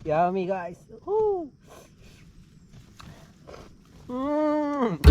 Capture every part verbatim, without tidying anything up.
Yummy, guys. Woo! Mm.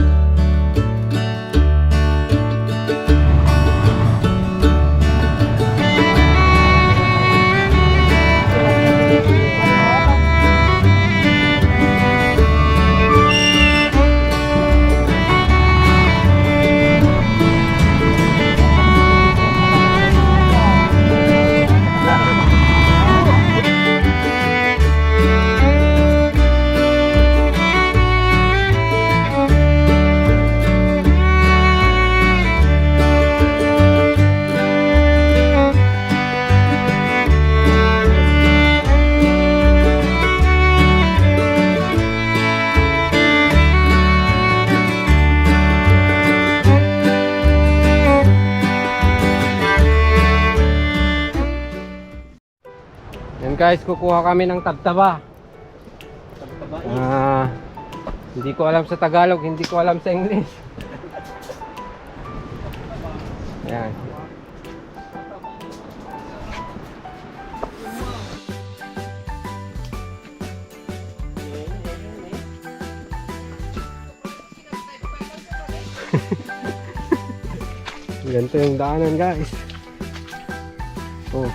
Yan guys, kukuha kami ng tabtaba. Ah, hindi ko alam sa Tagalog, hindi ko alam sa English. Yan. Ganito yung daanan, guys. Oh.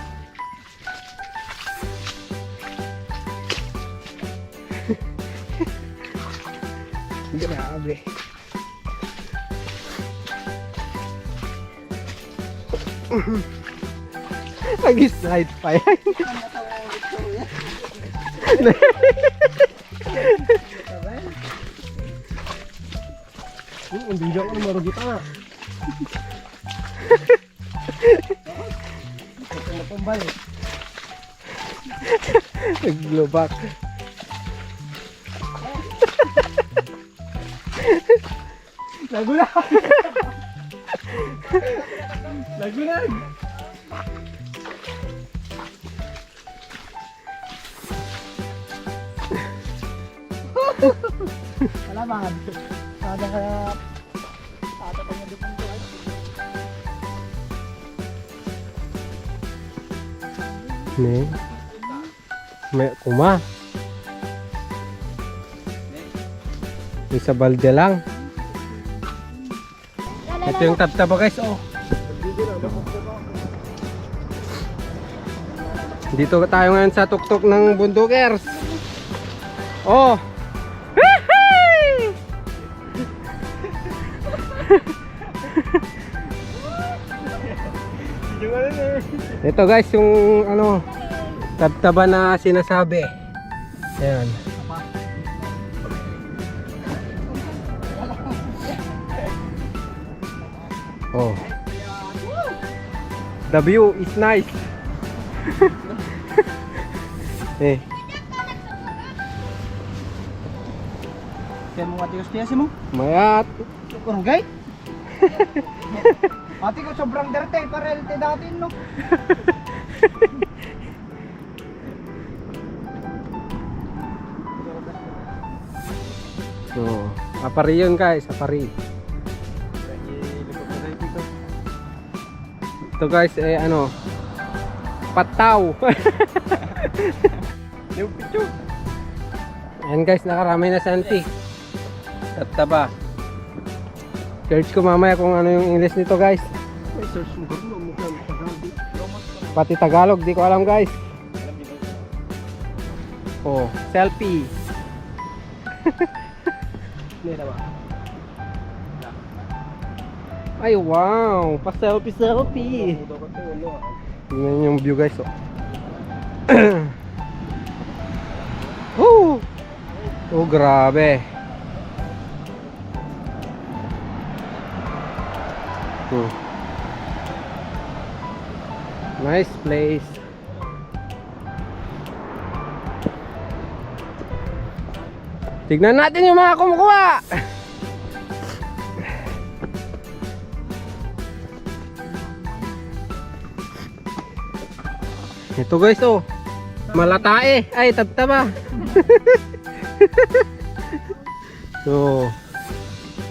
Grabe. Nag-slide pa yan. Hmm, ang bigyan ko na marugit, ah. Ito na pong balik. Naglubak. Nagulag! Nagulag! Alaman. Kada kaya tata pa nga dupang ko, ay. Ne? May kuma. May sa balde lang. Ito yung tabtaba, guys, oh. Dito tayo ngayon sa tuktok ng Bundukers. Oh. Ito guys, yung ano, tabtaba na sinasabi. Ayan. Oh. The view is nice. Eh. Kaya mo ati gusto mo? Mayat. Urugay? Ati ko sobrang derte, parel ti dati, no? So, apari yun, guys, apari. Ito guys, eh ano, pataw. Yung picture. Ayan guys, nakaramay na si auntie. Tabtaba. Search ko mamaya kung ano yung English nito, guys. May search mo, bro, mukha Tagalog. Pati Tagalog, di ko alam, guys. Oh, selfie. Hindi na ba? Ay, wow! Pa-selfie-selfie! Tingnan yung view, guys, oh. Oh! Oh, grabe. Hmm. Nice place. Tignan natin yung mga kumukuha. Ito guys, oh. Malatae. Ay, tabtaba. So,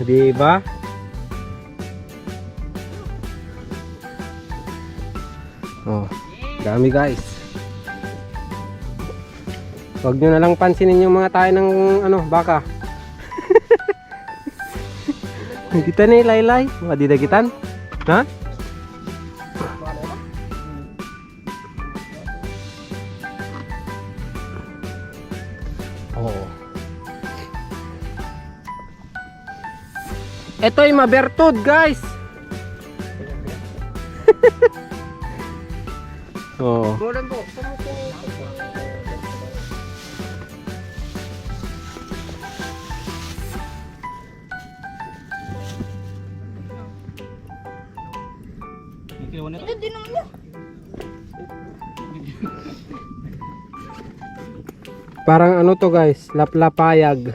di ba? Oh, dami guys. Huwag nyo na lang pansinin yung mga tayo ng, ano, baka. Kita ni Laylay. Mga didagitan. Ha? Oo. Ito'y mabertud, guys. Oo. Bulan po. Ito, di naman yun. Parang ano to, guys, laplapayag.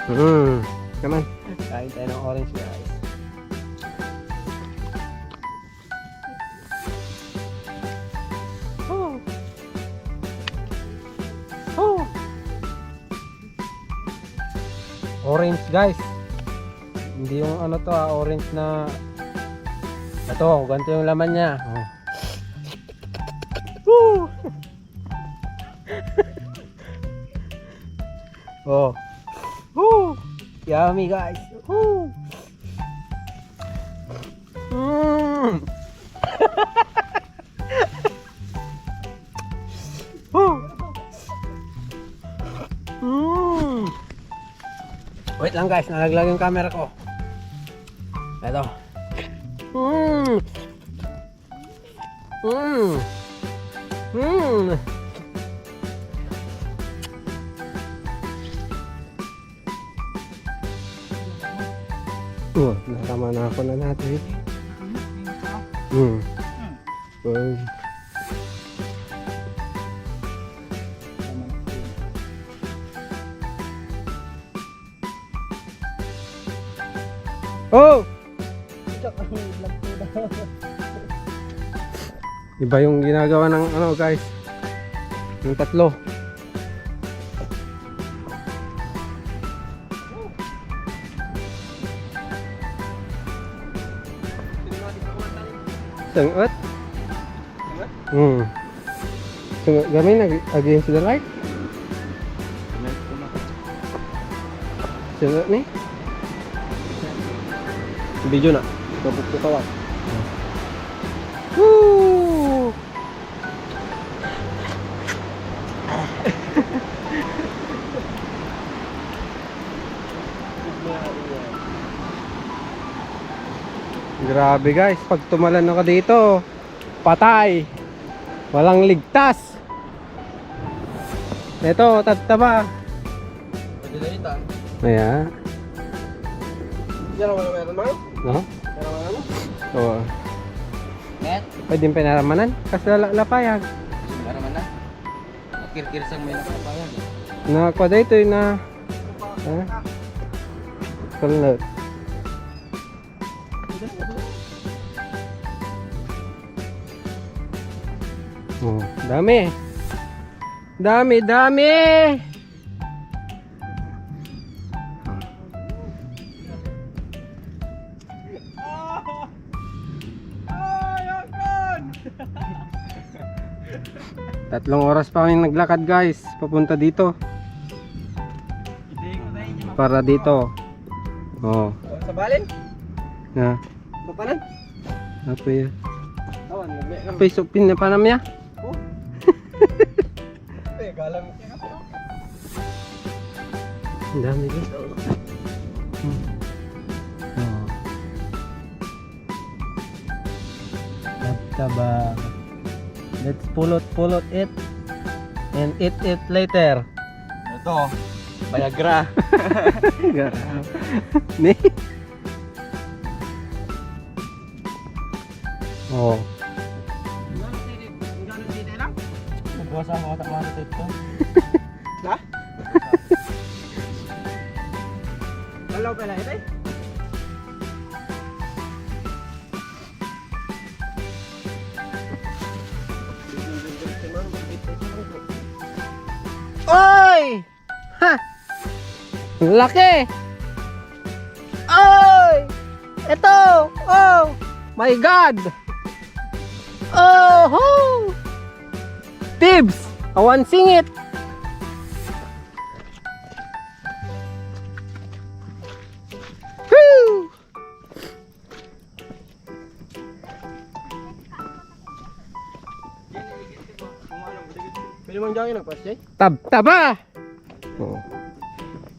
Hmm. Come on. Kain tayo ng orange, guys. Oh. Oh. Orange, guys. Hindi yung ano to, ah, orange na ito, ganito yung laman niya. Oh. Woo! Oh. Woo! Yummy, guys. Woo! Mm. Woo! Mm. Wait lang, guys, nalaglag yung camera ko. Ito. Mm. Mm. Mm. Oh, nakama na ako na natin. Mm. Well. Oh! Iba yung ginagawa ng ano, guys. Yung tatlo. Sangat. Hmm. So, gamay nag against the light. Sino ni? Video na. Ito po, ito po. Woo! Grabe guys, pag tumalan ako dito, patay. Walang ligtas. Ito, tattaba. Pwede na ita. Ayan. Yan ang wala meron, Mang? No? Yan ang wala, no? Oo. Net? Pwede pinaramanan. Kasi la lapayag. Pinaraman na. Kirkir sang may nakapayan. Na, kwa dito na. Ha? Kalnat. Oh, dami. Dami, dami. Tatlong oras pa kami naglakad, guys, papunta dito. Para dito. Oh. Sa balin? Na. Papanan? Apa ya? Awan, nagme-, Apa iso pinapanam ya? Oh. Eh, galang. Ang dami dito. Hmm. Oh. Tattaba. Let's pulot-pulot it and eat it later. Ito, Viagra. Gara. Ni? Oh. Nagwasa mo sa mga ito. Ha? Kalaw pala ito eh. Oy! Ha! Laki! Ay! Ito! Oh! My God! Oh! Tibs! Awan singit! Woo! Pwede mang jogging ng Pasay? Tab-, taba! Oh.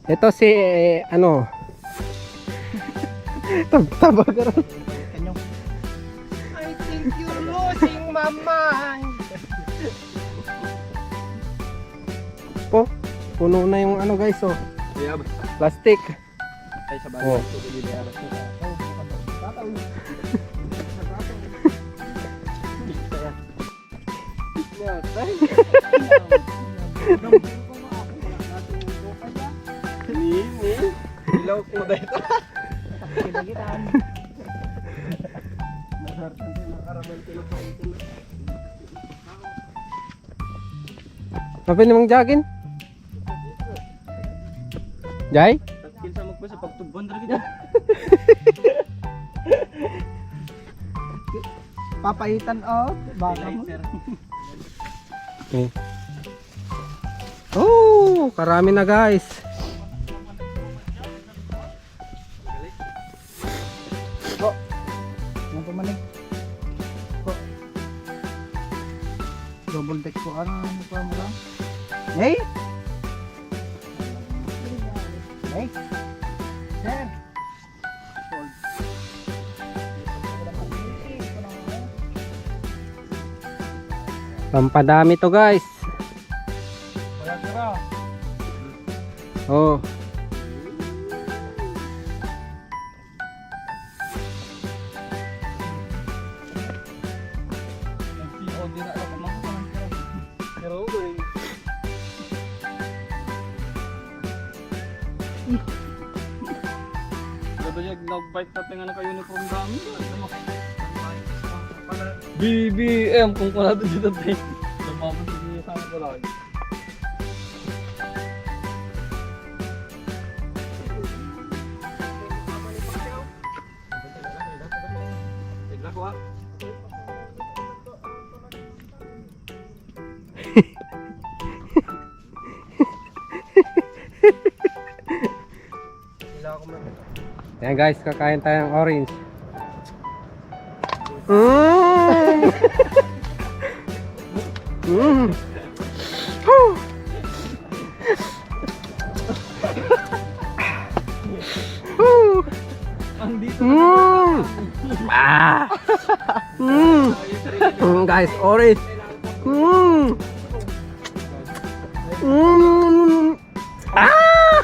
Ito si, eh, ano? Tab-, taba ka ron. I think you're losing my mind. Po, puno na yung ano, guys, oh. Plastic. Ay, sa bagay, oh. Ito, hindi na aras na. Ni, ni. Ilaw ko dahil. Apa ini mang jogging? Jay? Kinsa mo ko sa pagtubuan talaga dyan. Papaitan, oh. Baka mo. Lighter. Okay. Oh, karami na, guys. Po. Yan po man eh. Po. Double deck po. Ano, ano po ang mga? Hey! Hey! Sir! Pampadami to, guys. Oh. Pero okay. Dapat yung nag-bike natin nga naka-uniform dami. B B M kung kunado dito, te. Lumabas din yung isang kulay. Yan guys, kakain tayo ng orange. Mm. Mm. Whew. Whew. Mm. Ah. Mm. Mm, guys, orange. Mm. Mm. Ah!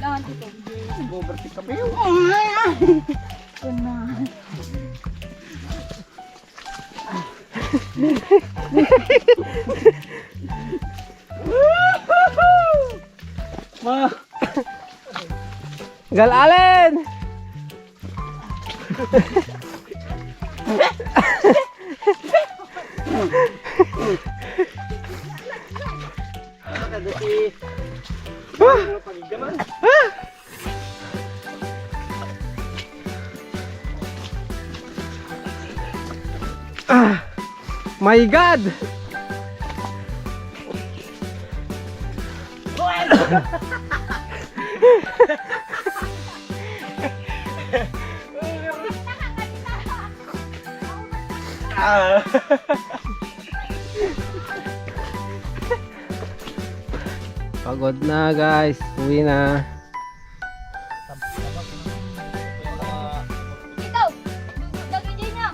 Lahat ito. Overtake kami. Yan na. Ma. Gal Allen! Ah! My God! Ah. Pagod na, guys. Uwi na. Ikaw, dagiti niya.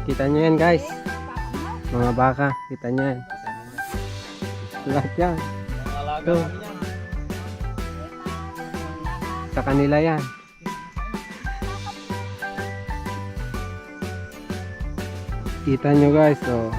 Kita nyo yan, guys. Mga baka, kita nyo yan. Lahat yan. Ito. Sa kanila yan. Kita nyo, guys, oh.